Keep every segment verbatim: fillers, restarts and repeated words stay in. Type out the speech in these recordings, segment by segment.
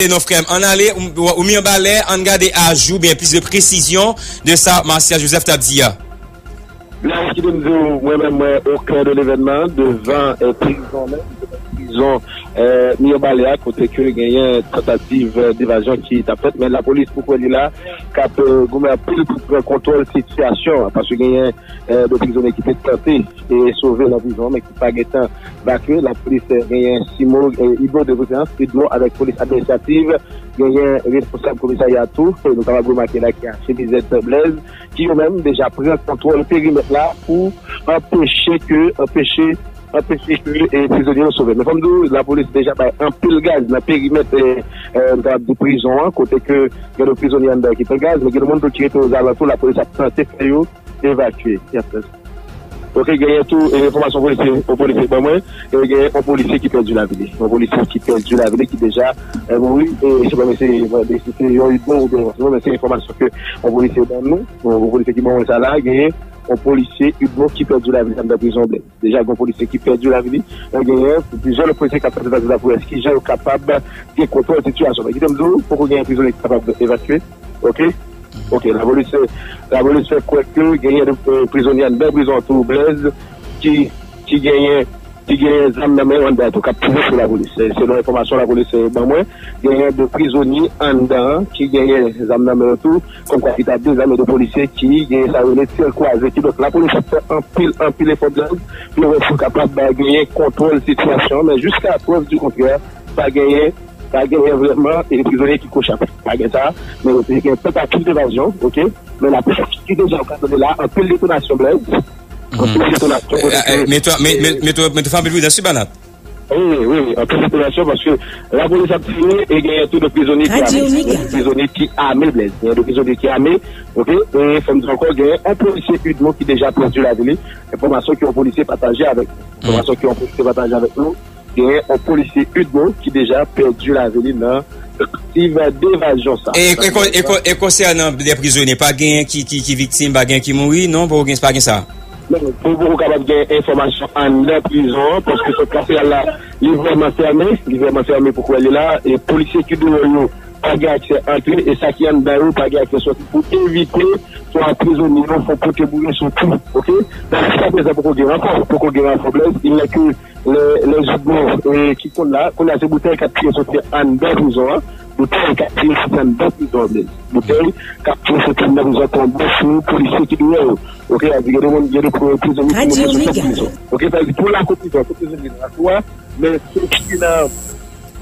Non, frè m, ann ale, ou, ou Mibalè, ann gade ajou, byen plis de presizyon de sa Martial Joseph t ap di a. Byen, kite m di w, mwen menm, mwen, au cœur de l'événement, devan eh, prizon menm, devan prizon eh, Mibalè a, kote ke genyen tantativ eh, devazyon ki t ap fèt, men lapolis pou kwè li la, k ap eh, goumen anpil pou pran kontwòl sitiyasyon an, paske genyen eh, de prizonye ki te tante e sove nan prizon an, men ki pa gentan vakye. Lapolis eh, genyen Simo, eh, Ibo de preferans, Ibo avèk polis administrativ, genyen responsab komisarya tou, e nou kapab remake la ki a chemizèt Blaise, ki yo menm deja pran kontwòl perimèt la pou anpeche ke, anpeche, anpeche ke eh, prizonye yo sove. Men fò m di w, lapolis deja bay anpil gaz nan perimèt eh, eh, nou kapab di prizon an, kote ke gen de prizonye anndan ki pran gaz, men gen de moun tou ki rete ozalantou, lapolis ap tante fè yo evakye. Yes, yes. Ok, genyen tou eh, enfòmasyon polisye, yon polisye ban mwen, eh, genyen yon polisye ki pèdi lavi li. Yon polisye ki pèdi lavi li, ki deja eh, mouri, e se pa mwen se mwen de site yon idmo oubyen yon men se enfòmasyon ke yon polisye ban nou, yon polisye ki ban mwen sa la, genyen yon polisye idmo ki pèdi lavi li anndan prizon Blaise. Deja gen yon polisye ki pèdi lavi li, eh, genyen plizyè lòt polisye k ap tante tante pou wè kijan yo kapab gen kontwòl sitiyasyon. Men kite m di w, poko genyen prizonye ki kapab evakye. Ok? Ok, lapolis lapolis fè kwè ke genyen de eh, prizonye anndan prizon tou Blaise ki ki genyen ki genyen zam nan men yo anndan tou k ap tire sou lapolis. Eh, selon enfòmasyon lapolis eh, ban mwen, genyen de prizonye anndan an ki genyen zam nan men yo tou, kòmkwa ki t ap de zam e de polisye ki genyen sa yo rele tir kwaze. Kidonk lapolis ap fè anpil anpil efò Blaise pou yo wè si yo kapab eh, genyen kontwòl sitiyasyon an, men jiska prèv di kontrè, pa genyen pa genyen vrèman e prizonye ki kochap. Pa gen sa, men gen tantativ evazyon, ok? Men lapolis ki deja yo ka tande la, anpil detonasyon Blaise, anpil detonasyon kote ke Mete fè anpil pridans wi Banat. Wi, wi, wi, anpil detonasyon paske lapolis ap tire e genyen tou de prizonye ki ame. Genyen de prizonye ki ame Blaise. Genyen de prizonye ki ame, ok? E fò m di ankò, genyen yon polisye idmo ki deja pèdi lavi li. Enfòmasyon ke yon polisye pataje avèk nou. Enfòmasyon ke yon polisye pataje avèk nou. Genyen yon polisye idmo ki deja pèdi lavi li nan tantativ devazyon sa. E konsènan de prizonye, pa genyen ki, ki, ki viktim, pa genyen ki mouri, non, poko gen, pa gen sa. Non, pou poko kapab gen enfòmasyon anndan prizon an, paske sant kaseral la, li vrèman fèmen, li vrèman fèmen pou kwè li la, e polisye ki deyò yo pa gen aksè antre, e sa ki anndan yo pa gen aksè sòti pou evite swa prizonye yo fè pote boure sou kou, ok? Men jiska prezan poko gen ranfò, poko gen ranfò Blaise, il n'est que lè, lè zidmo eh, ki konn la, konn la se boutèy k ap tire soti anndan prizon an, boutèy k ap tire soti anndan prizon an, men boutèy k ap tire soti anndan prizon an tonbe sou polisye ki deyò yo. Ok, sa di gen de moun, gen de prizonye ki mouri soti anndan prizon. Ok, sa di pou lakou prizon, tout prizonye nan lakou a, men soti nan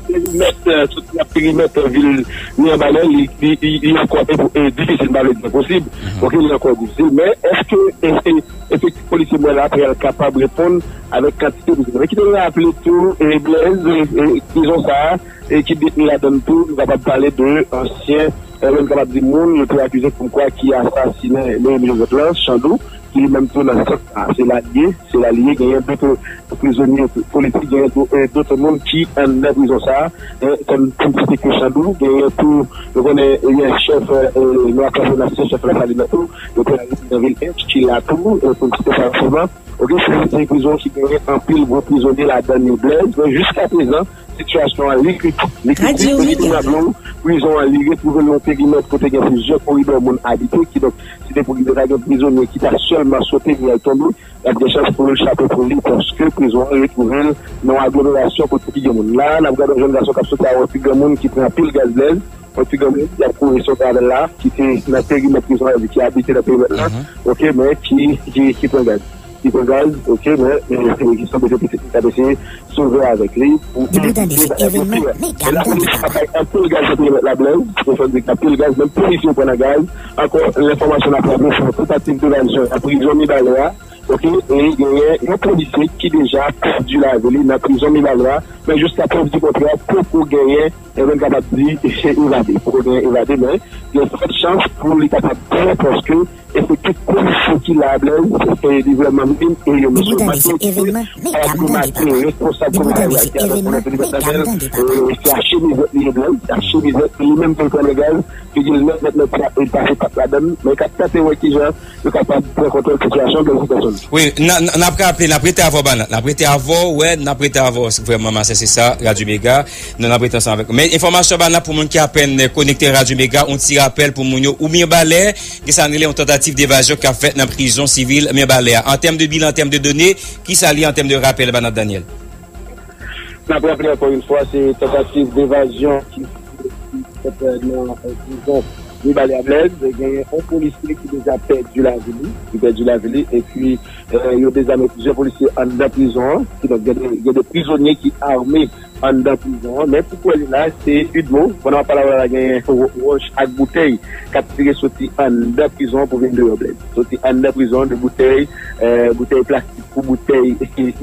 perimèt, eh, soti nan perimèt eh, vil Mibalè, li, li, li, li ankò eh, difisil, m pa vle di enposib, ok, li ankò difisil, men èske eh, eh, efektif polisye mwen la pral kapab reponn avèk kantite prizonye. Men kite nou raple tou, e Blaise, e prizon sa a, e ki detni ladann tou, nou kapab pale de ansyen, e menm kapab di moun yo te akize kòmkwa ki asasinen Leoni Joseph lan, Chandou, ki li menm tou nan sant sa a. Se la l ye, se la l ye, genyen dòt prizonye politik, genyen dòt moun ki anndan prizon sa a, kòm pou m site ke Chandou, genyen tou, nou konnen, ebyen, chèf, nou aklame nan se chèf Lasalin nan tou, yo te arete nan vil Ench, ki la tou, pou m site sa sèlman. Ok, se yon prizon ki genyen anpil gwo prizonye ladan li Blaise, men jiska prezan, sitiyasyon an li kritik. Li kritik, men kite m raple w, prizon an li retwouve l yon perimèt kote gen plizyè koridò moun abite, kidonk, si te pou gen, ta gen prizonye ki ta sèlman sote pou y al tonbe, y ap gen chans pou l chape pou li, paske prizon an retwouve l nan yon aglomerasyon kote ki gen moun. La, n ap gade yon jèn gason k ap soti a yon ti granmoun ki pran anpil gaz Blaise, yon ti granmoun ki ap kouri sot avè l la, ki te nan perimèt prizon an, ki abite nan perimèt la, ok, men ki, ki, ki pran gaz. Ki pran gaz, ok, men, men, men ki sanble se pitit li k ap eseye sove avèk li pou evite bagay yo pi rèd. Men lapolis ap bay anpil gaz nan perimèt la Blaise, se fè di anpil gaz, menm polisye yo pran nan gaz. Ankò, lenfòmasyon n ap raple se yon tantativ devazyon nan prizon Mibalè a, ok, e genyen yon polisye ki deja pèdi lavi li nan prizon Mibalè a, men jiska prèv di kontrè, poko genyen, e menm kapab di, evade, poko genyen evade, men gen fòt chans pou li kapab pran, paske Efektif polisye ki la, Blaise, se li vrèman menm, e yo mesye maten, maten, responsab komisarya ki a nan konnen Pètidantèl, se a chemizèt li ye, Blaise, se a chemizèt li menm pou l pran nan gaz, figi l nèt, nèt, nèt, li pase pat ladann, men k ap tante wè kijan yo kapab pran kontwòl sitiyasyon, Blaise Peterson. Wi, n a, n a, n ap raple, n ap rete avè w, Bana, n ap rete avè w, wè, n ap rete avè w, vrèman, Masè, se sa, Radyo Mega, nou, n ap rete ansanm avèk ou. Men enfòmasyon, Bana, pou moun ki apèn konekte Radyo Mega, yon ti rapèl pou moun yo, ou byen balè, gen sa n rele yon tantativ devazyon k ap fèt nan prizon sivil Mibalè a. An tèm de bilan, an tèm de done, ki sa l ye an tèm de rapèl, Banat Daniel? N ap raple ankò yon fwa, se tantativ devazyon ki fèt nan, eh, prizon Mibalè a, Blaise. Genyen yon polisye ki deja pèdi lavi li, ki pèdi lavi li, epi, eh, yo dezame plizyè polisye anndan prizon an. Kidonk, gen de, gen de prizonye ki ame anndan prizon an. Men pou kwè li la, se Udmo. Pandan m ap pale avè w la, genyen wo-, wòch ak boutèy k ap tire soti anndan prizon an pou vin deyò, Blaise. Soti anndan prizon an, de boutèy, eh, boutèy plastik kou boutèy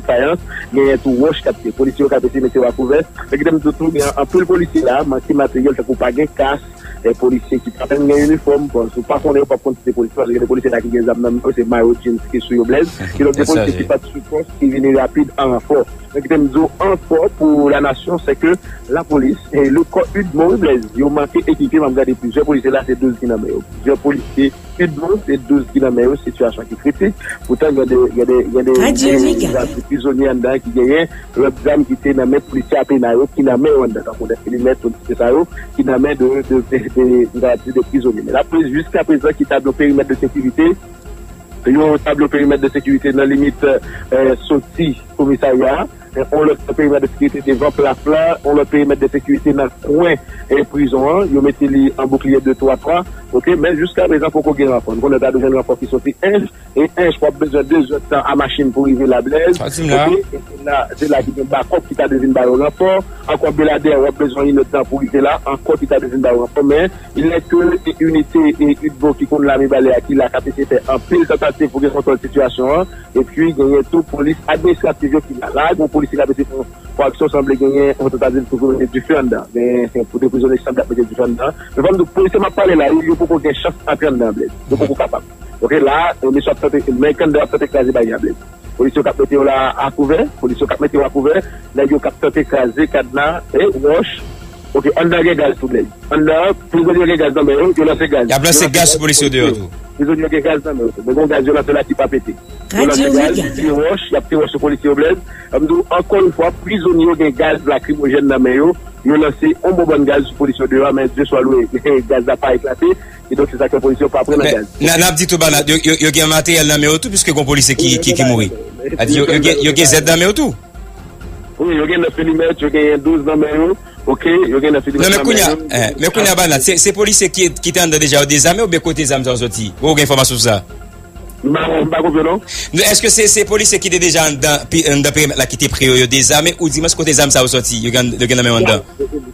fayans, genyen tou wòch k ap tire. Polisye yo k ap eseye mete yo akouvè. Men kite m di w tou, gen anpil polisye la, manke materyèl, tankou pa gen kas, eh, polisye ki pa menm gen inifòm, bon, si w pa konnen, ou p ap konn si se polisye, paske gen de polisye la ki gen zam nan men yo, se mayo jeans ki sou yo, Blaise. Kidonk, gen polisye ki pa t sou pòs, ki vini rapid an ranfò. Men kite m di w ankò pou lanasyon, se ke lapolis, e le kò Udmo, wi, Blaise, yo manke ekipe, m ap gade plizyè polisye la, se douz ki nan men yo. Plizyè polisye Udmo, se douz ki nan men yo, sitiyasyon ki kritik. Poutan, gen de, gen de, gen de, gen de prizonye anndan ki genyen lòt zam ki te nan men polisye Apena yo, ki nan men yo anndan, tankou de milimèt, tout se sa yo, ki nan men de, de, de, de, de, de prizonye. Men lapolis, jiska prezan, ki tablo perimèt de sekirite, yo tablo perimèt de sekirite nan limit, eh, soti komisarya a, eh, on lòt perimèt de sekirite devan plas la, on lòt perimèt de sekirite nan kwen, eh, prizon an, yo mete li an boukliye de twa twa, oke, men jiska prezan poko gen ranfò. Nou konnen ta dwe jwenn ranfò ki soti Ench, e Ench w ap bezwen de zèdtan a machin pou rive la, Blaise, oke, e se la, se la ki gen Bakòp ki ta dwe vin ba yo ranfò, ankò Beladè w ap bezwen inèdtan pou rive la, ankò ki ta dwe vin ba yo ranfò, men Lè ke inite e Udmo ki konn lame balè a ki la k ap eseye fè anpil tantativ pou gen kontwòl sitiyasyon an, epi genyen tou polis administratif yo ki la. La, gen yon polisye k ap eseye fè yon aksyon, sanble genyen yon tantativ pou mete dife anndan. Genyen pou de prizonye ki sanble ap mete dife anndan. Men fò m di w, polisye m ap pale la, yo, yo poko gen chans antre anndan, Blaise. Yo poko kapab. Oke, la, mesye ap tante, men anndan ap tante kraze baryè a, Blaise. Polis yo k ap mete yo la akouvè, polis yo k ap mete yo akouvè, nèg yo k ap tante kraze kadna, e, wòch. Oke, anndan gen gaz tou, Blaise. Anndan, prizonye yo gen gaz nan men yo, yo lanse gaz. Y ap lanse gaz sou polis yo deyò tou. Prizonye yo gen gaz nan men yo tou. Men gen gaz yo lanse la ki pa pete. Yo lanse gaz, yo tire wòch, y ap tire wòch sou polisye yo, Blaise. An m di w, ankò yon fwa, prizonye yo gen gaz lakrimojèn nan men yo. Yo lanse yon bon bann gaz sou polis yo deyò, men Dye swa lwe, gaz la pa eklate. Kidonk, se sa k fè polis yo pa pran nan gaz. N a, n ap di tou, Banat, yo, yo, yo gen materyèl nan men yo tou, piske gen polisye ki, ki, ki mouri. Sa di, yo, yo gen, yo gen zèd nan men yo tou. Wi, yo gen nèf milimèt, yo gen douz nan men yo. Oke, yo gen nèf milimèt nan men yo. Non, men kounye a, eh, men kounye a, Banat, se, se polisye ki, ki te anndan deja, yo dezame oubyen kote zam sa yo soti? Ou gen enfòmasyon sou sa? M pa, m pa konprann, non. Non, èske se, se polisye ki te deja anndan, pi, anndan perimèt la ki te pre yo, yo dezame, oudimwens kote zam sa yo soti, yo gen, yo gen nan men yo anndan?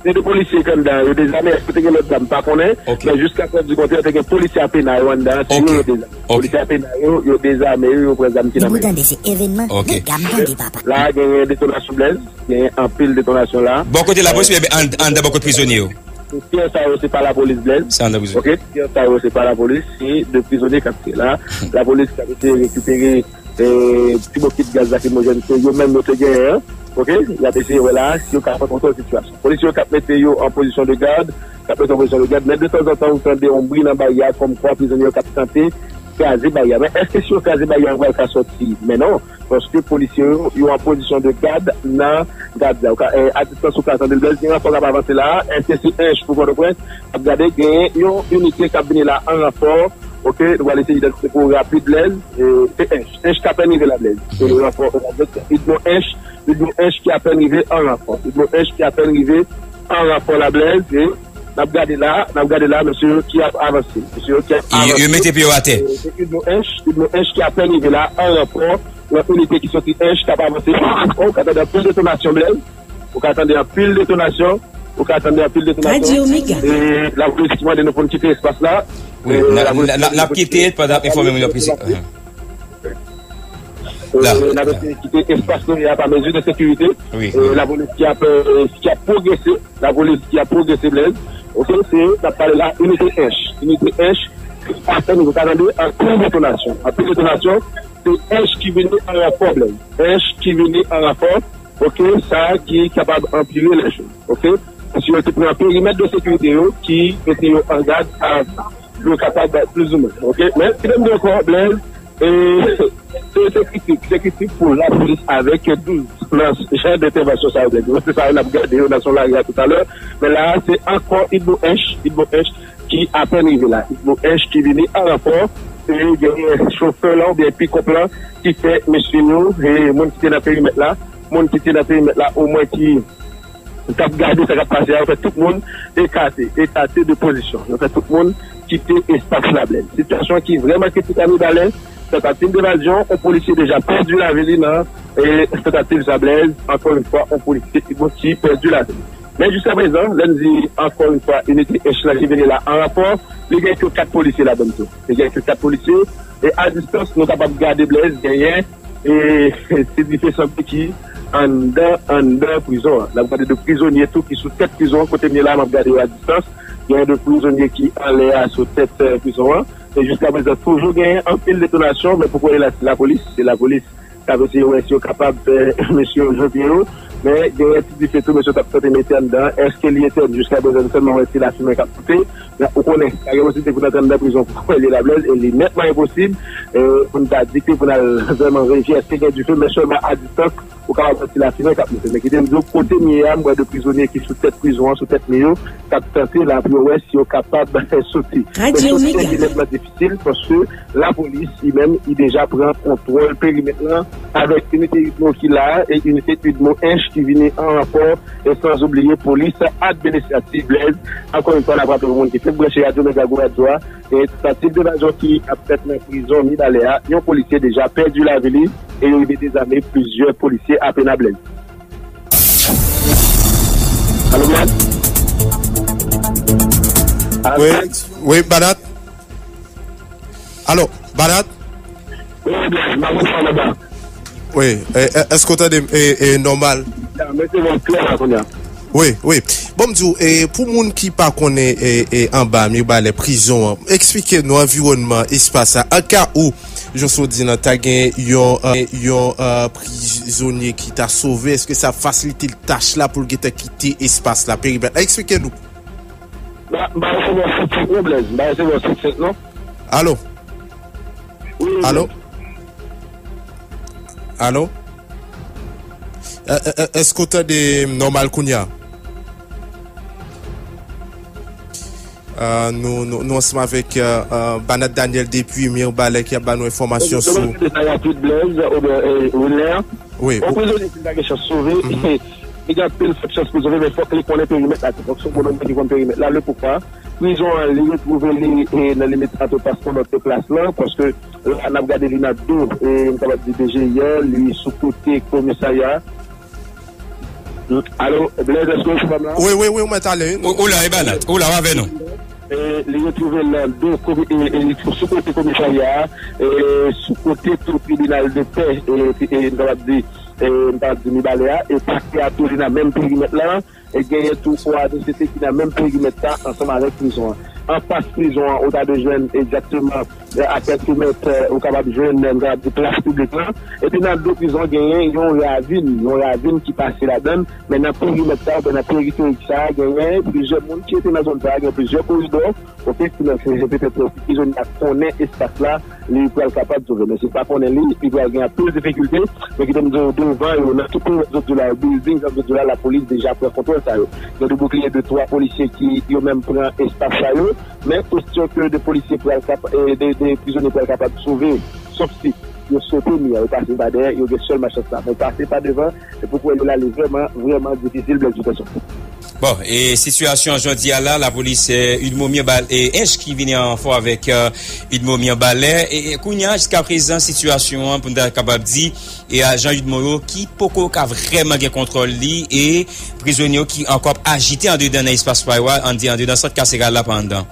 Se de polisye k anndan, yo dezame, èske te gen lòt zam, m pa konnen, men jiska prèv di kontrè, te gen polisye Apena yo anndan, se yo yo dezame. Polisye Apena yo, yo dezame yo, yo pran zam ki nan men yo. Depi w tande se evènman, men gade m tande, papa. La, genyen detonasyon, Blaise, genyen anpil detonasyon la. Bò kote lapolis, oubyen an, anndan bò kote prizonye yo? Pyè sa yo, se pa lapolis, Blaise. Se anndan prizon. Oke, pyè sa yo, se pa lapolis, se de prizonye k ap tire la. Lapolis k ap eseye rekipere, eh, ti bokit gaz lakrimojèn ke yo menm yo te genyen an. Oke, y ap eseye wè la, si yo ka pran kontwòl sitiyasyon. Polisye yo k ap mete yo an pozisyon de gad, k ap mete yo an pozisyon de gad, men detanzantan, ou tande yon bri nan baryè a, kòmkwa prizonye yo k ap tante kraze baryè a. Men èske si yo kraze baryè a, yo pral ka sòti? Men non. Paske polisye yo, yo an pozisyon de gad nan gad la. Ou ka, eh, a distans ou ka tande l, Blaise, gen ranfò k ap avanse la. Èske se Ench pou Pòtoprens? N ap gade, genyen yon inite k ap vini la an ranfò. Oke, nou pral eseye idantifye pou w rapid, Blaise. Eh, se Ench. Ench k apèn rive la, Blaise. Se ranfò, Udmo Ench, Udmo Ench ki apèn rive an ranfò. Udmo Ench ki apèn rive an ranfò la, Blaise. E n ap gade la, n ap gade la, mesye yo ki ap avanse. Mesye yo ki ap avanse. Yo mete pye yo atè. Eh, se Udmo Ench, Udmo Ench ki apèn rive la an ranfò. Yon inite ki soti Ench k ap avanse. Ou ka tande anpil detonasyon, Blaise. Ou ka tande anpil detonasyon. Ou ka tande anpil detonasyon. Radyo Mega. E lapolis ki mande nou pou n kite espas la. Wi, n ap kite pandan enfòme moun yo presi. N ap eseye kite espas nou ye a pa mezi de sekirite. Wi. E lapolis ki ap, eh, ki ap pwogrese. Lapolis ki ap pwogrese, Blaise. Oke, se, n ap pale la, inite Ench. Inite Ench Apèn ou ka tande anpil detonasyon. Anpil detonasyon, se H ki vini an ranfò, Blaise. H ki vini an ranfò, oke, sa ki kapab anpire lè jou, oke. Si yo te pran perimèt de sekirite yo, ki mete yo an gad avan, yo kapab plizoumwen, oke. Men, kite m di ankò, Blaise, e, se, se kritik, se kritik pou lapolis avèk douz nan jan de entèvansyon sa yo, Blaise. Se sa yo n ap gade yo nan son lari a toutalè. Men la, se ankò Idmo H, Idmo H ki apèn rive la. Idmo H ki vini an ranfò, e genyen chofè la oubyen pikòp la ki fè mesye yo, e moun ki te nan perimèt la, moun ki te nan perimèt la, omwen ki t ap gade sa k ap pase a, yo fè tout moun ekate, ekate de pozisyon. Yo fè tout moun kite espas la, Blaise. Sitiyasyon ki vrèman kritik a Mibalè, tantativ evazyon, yon polisye deja pèdi lavi li nan, e, tantativ sa, Blaise. Ankò yon fwa, yon polisye ki pèdi lavi li. Men jiska prezan, lè n di ankò yon fwa, inite H la ki vini la an ranfò, li gen ke kat polisye ladan l tou. Li gen ke kat polisye, e a distans, nou kapab gade, Blaise, genyen e ti dife sanble ki anndan, anndan prizon an. N ap gade de prizonye tou ki sou tèt prizon an, kote m ye la, m ap gade yo a distans. Genyen de prizonye ki anlè a sou tèt, eh, prizon an. E jiska prezan, toujou genyen anpil detonasyon, men poko ye la, se lapolis, se lapolis k ap eseye wè si yo kapab fè mesye yo jete yo. Men genyen ti dife tou, mesye t ap tante mete anndan. Èske li etèn? Jiska prezan, nou sèlman wè ti lafimen k ap monte. Ou konnen, pa gen posiblite pou n antre anndan prizon pou kwè li la, Blaise, e li nètman enposib, e, pou n ta di ke pou n al vrèman verifye èske gen dife, men sèlman a distans, ou kapab santi lafimen k ap monte. Men kite m di w, kote m ye a, m wè de prizonye ki sou tèt prizon an, sou tèt mi yo, k ap tante la pou yo wè si yo kapab soti. Men soti li nètman difisil, paske lapolis, li menm, li deja pran kontwòl perimèt lan, avèk inite Idmo ki la, e inite Idmo H ki vini an ranfò, e san oubliye polis administrativ, Blaise. Ankò yon fwa, n ap raple pou moun ki fèk branche radyo Mega Gwo Radyo a, e tantativ evazyon ki ap fèt nan prizon Mibalè a, yon polisye deja pèdi lavi li, e yo rive dezame plizyè polisye a Pena, Blaise. Alo, Blaise? Wi, wi, Banat. Alo, Banat? Wi, Blaise, m ap wè sa anba. Wi, e, e, èske w tande m, e, e, nòmal? Ya, mete vòt klè la kounye a. Wi, wi. Bon, m di w, e, pou moun ki pa konnen, e, e, anba Mibalè prizon an, eksplike nou anviwònman espas la. An ka ou, Josodin an ta gen yon, e, yon, e, prizonye ki ta sove, èske sa ap fasilite l tach la pou l gentan kite espas la, perimèt la? Eksplike nou. M pa, m pa resevwa senk senk non, Blaise. M pa resevwa senk senk non. Alo? Wi, wi. Alo? Alo? E, e, e, èske w tande m nòmal kounye a? E, nou, nou, nou ansanm avèk, e, e, Banat Daniel depi Mibalè ki ap ba nou enfòmasyon sou. Mwen kite sa rapid, Blaise, oubyen, e, Wilner. Wi. Yon prizonye ki pa gen chans sove, li gen anpil fòt chans pou l sove, men fòk li konnen perimèt la tou. Fòk se yon bonòm ki konn perimèt la, le poukwa. Prizon an, li retwouve li, e, nan limit Antopas Konnòt de plas lan, paske la, n ap gade li nan do, e, m kapab di D G I a, li sou kote komisarya. Alo, Blaise, èske w sou pa m la? Wi, wi, wi, ou mèt ale, wi. Ou, ou la, e Banat, ou la, w avè nou. E, li retwouve l nan do komi-, e, e, li sou kote komisarya a, e, sou kote tou tribinal de pè, e, e, m kapab di, e, m kapab di Mibalè a, e pakè a tou li nan menm perimèt la, e genyen tou O A D C T ki nan menm perimèt sa ansanm avèk prizon an. Anfas prizon an, ou ta dwe jwenn egzakteman, e, a kèlke mèt, e, ou kapab jwenn, e, m kapab di plas piblik lan. Epi nan do prizon an, genyen yon ravin, yon ravin ki pase ladan l, men nan perimèt sa, oubyen nan periferik sa, genyen plizyè moun ki rete nan zòn sa, gen plizyè koridò, oke, ki nan se petèt si prizonye a konnen espas la, li pral kapab sove. Men si l pa konnen li, li pral gen anpil difikilte. Men kite m di w, devan yo, nan tout perimèt zot di w la yo, bilding, sa zot di w la, lapolis deja pran kontwòl sa yo. Gen de boukliye de twa polisye ki yo menm pran espas sa yo. Men kesyon ke de polisye pral kap-, e, de, de prizonye pral kapab sove, sòf si yo sote mi an, yo pase pa dèyè, yo gen sèlman chans la. Men pase pa devan, e pou kwè li la, li vrèman, vrèman difisil, Blaise Duperson. Bon, e sitiyasyon jodi a la, lapolis, e, Udmo Mirbal e Ench ki vini an ranfò avèk, e, Udmo Mirbalè. E, e kounye a, jiska prezan, sitiyasyon an, pou n ta kapab di, e ajan Udmo yo ki poko ka vrèman gen kontwòl li, e prizonye yo ki ankò ap ajite andedan nan espas pa yo a, ann di andedan sant kaseral la pa anndan.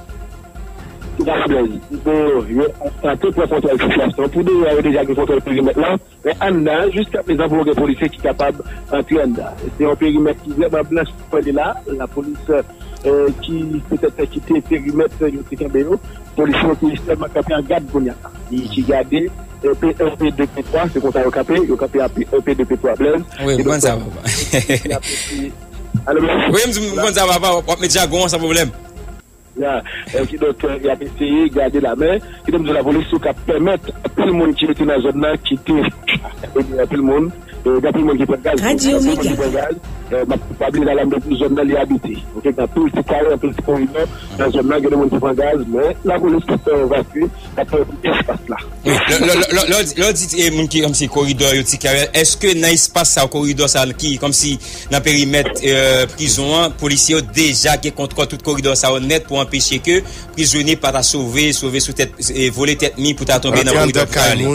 Tout a fè Blaise. Bon, yo, yo tante pran kontwòl sitiyasyon. Pou deyò, yo deja gen kontwòl perimèt la. Men anndan, jiska prezan, poko gen polisye ki kapab antre anndan. Se yon perimèt ki vrèman blanch pou kwè li la. Lapolis, ki petèt kite perimèt yo te kenbe yo. Polisye yo ki sèlman kanpe an gad kounye a. Ki gade P un, P deux, P trois, se konsa yo kanpe, yo kanpe a P un, P deux, P trois, Blaise. Wi, m konn sa, papa. Alo, Blaise? Wi, m konn sa, papa. W ap met jagon an san pwoblèm. Ya, kidonk, y ap eseye gade la, men kidonk, m di lapolis yo ka pèmèt anpil moun ki rete nan zòn nan kite. Anpil moun, gen anpil moun ki pran gaz. Anpil moun ki pran gaz. M ap pa bliye la, m di zòn nan li abite. Gen anpil ti kay, anpil ti koridò nan zòn nan, gen de moun ki pran gaz, men lapolis ap evakye, ap fè espas la. Wi, lè w di moun ki kòmsi koridò yo, ti kay, èske nan espas sa, koridò sa ki kòmsi nan perimèt prizon an, polisye yo deja gen kontwòl tout koridò sa yo nèt pou anpeche ke prizonye pa ta sove, sove sou tèt, vole tèt mi pou ta tonbe nan koridò pou ta ale.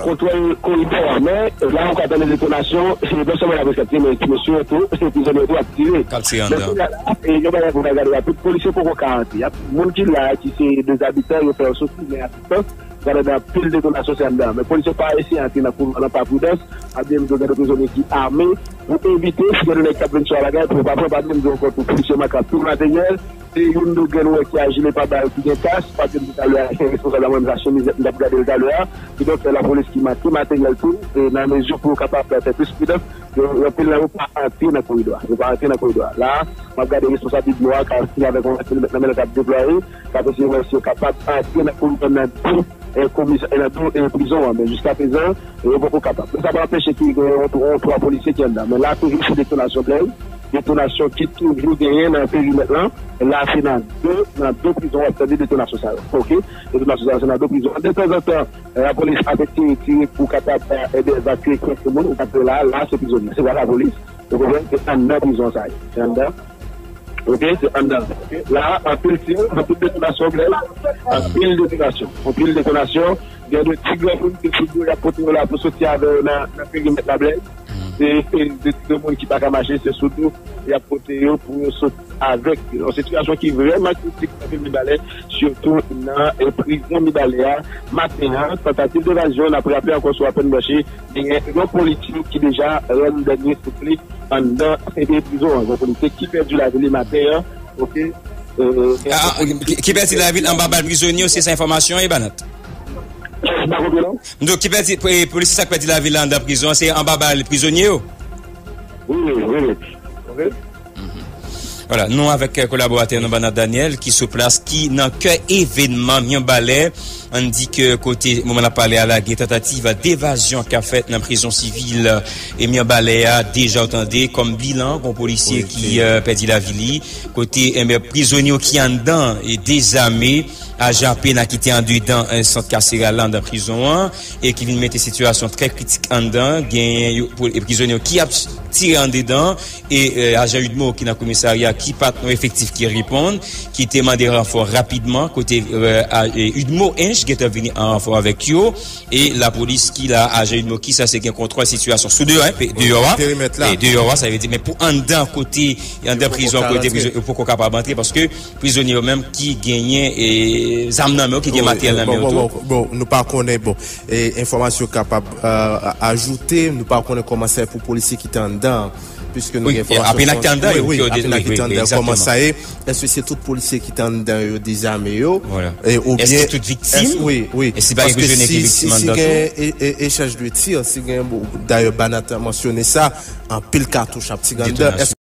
Kontwòl koridò a, men la ou ka tande detonasyon, non sèlman lapolis k ap tire, men ti mesye yo tou, prizonye yo tou ap tire. K ap tire anndan. Yon bagay pou gade rapid, polisye poko ka antre. Moun ki la, ki se de zabitan, yo fè yo soti, men asistans, gade nan pil detonasyon se anndan. Men polisye pa eseye antre nan koulwa nan pa pridans, ap di m gen de prizonye ki ame, pou evite, si gen de nèg k ap vin sou bagay, pou yo pa pran, pa di m di ankò tou, polisye makap, tout materyèl, Se youn de grenn wè ki a jile pa bal ki gen kas, pa gen talè a, gen responsab la, mwen menm sa chemiz m t ap gade l talè a. Kidonk, se lapolis ki make materyèl tou, e nan mezi pou yo kapab fè plis pridans, yo, yo anpil nan yo pa antre nan koridò a. Yo pa antre nan koridò a. La, m ap gade responsab UDMO a, k ap vini avèk yon kilomèt nan men l k ap deplwaye, k ap eseye wè si yo kapab antre nan koridò nan de komisè, nan de prizon an. Men jiskaprezan, yo poko kapab. Men sa pa anpeche ke gen yon, yon twa polisye ki anndan. Men la toujou se detonasyon blèz, detonasyon ki toujou genyen nan perimèt lan. La se nan de, nan de prizon w ap tande detonasyon sa yo. Oke? Detonasyon sa yo se nan de prizon. Detanzantan, lapolis ap eseye tire pou kapab ede evakye kèk moun. Ou kapab la, la se prizonye. Se pa lapolis. Ou konprann? Se anndan prizon sa yo. Se anndan. Oke, se anndan. Oke, la, anpil tir, anpil detonasyon, blèz. Anpil detonasyon. Anpil detonasyon. Gen de ti granmoun ki sou do, y ap pote yo la pou soti avè yo nan, nan perimèt la, blèz. Se, se de ti granmoun ki pa ka mache, se sou do, y ap pote yo pou yo soti avèk yo. Yon sitiyasyon ki vrèman kritik nan vil Mibalè, sitou nan, e, prizon Mibalè a. Maten an, tantativ evazyon, n ap raple ankò sou apèn branche, genyen yon polisye ki deja rann dènye souf li anndan, e, prizon an. Yon polisye ki pèdi lavi li maten an, oke? E, ki, ki pèdi lavi l anba bal prizonye yo, se sa enfòmasyon an, Ebanat? M pa konprann non. M di w, ki pèdi, e, polisye sa k pèdi lavi l anndan prizon an, se anba bal prizonye yo? Wi, wi, wi. Oke. Vwala, nou avèk, e, kolaboratè nou, Banat Daniel, ki sou plas, ki nan kè evènman Mibalè. Ann di ke kote, moman n ap pale a la, gen tantativ devazyon k ap fèt nan prizon sivil, e, Mibalè a, deja w tande, kòm bilan, gon polisye ki, e, pèdi lavi li, kote, enben, prizonye yo ki anndan, e, dezame, ajan pena ki te andedan, e, sant kaseral la, anndan prizon an, e ki vin mete sitiyasyon trè kritik anndan, gen yo, pou, e, prizonye yo ki ap tire andedan, e, e, ajan UDMO ki nan komisarya ki pa t yon efektif ki reponn, ki te mande ranfò rapidman, kote, e, a, e, UDMO Ench gentan vini an ranfò avèk yo, e lapolis ki la, ajan UDMO ki sanse gen kontwòl sitiyasyon sou deyò, en, pe-, deyò a. Perimèt la. E deyò a, sa vle di, men pou anndan kote, anndan prizon, kote prizon, yo poko kapab antre, paske prizonye yo menm ki genyen, e, zam nan men yo, ki gen materyèl nan men yo tou. Bon, bon, bon, bon, nou pa konnen, bon, e, enfòmasyon kapab, e, ajoute, nou pa konnen kòman sa ye pou polisye ki te anndan, piske nou gen enfòmasyon. Wi, apena ki te anndan yo, wi, wi, apena ki te anndan, kòman sa ye? Èske se tout polisye ki te anndan yo dezame yo? Vwala. E, oubyen, èske tout viktim? Wi, wi. E si pa gen prizonye ki viktim anndan tou? Paske si, si, si gen e, e, echanj de tir, si gen, bon, dayè, Banat mansyone sa, anpil katouch ap tire anndan.